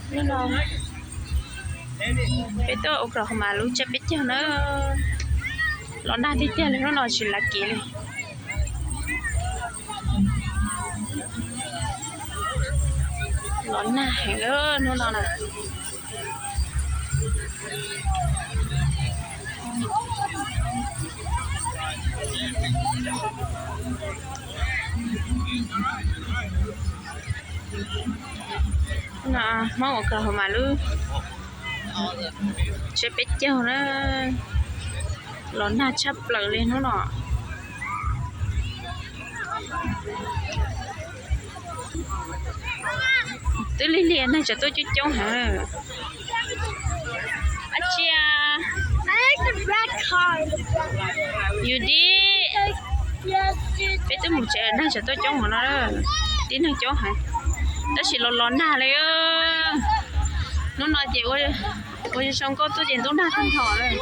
Hnub no peb tuaj Oklahoma lub tsiab peb caug na. Los nag tiag tiag li, hnub no tsis lav kev li. Los nag heev hnub no na. No, Hmoob Oklahoma lub tsiab peb caug na, los nag tshaj plaws li hnub no. Twb lig lig, neeg tseem tuaj coob coob heev. Ab tsi, yus dib, peb twb mus tsev, neeg tseem tuaj coob heev no, tib neeg coob heev. Tab sis los los nag li. Hnub no ces ua zoo nkauj tuaj ces ntub nag tag nrho lawm.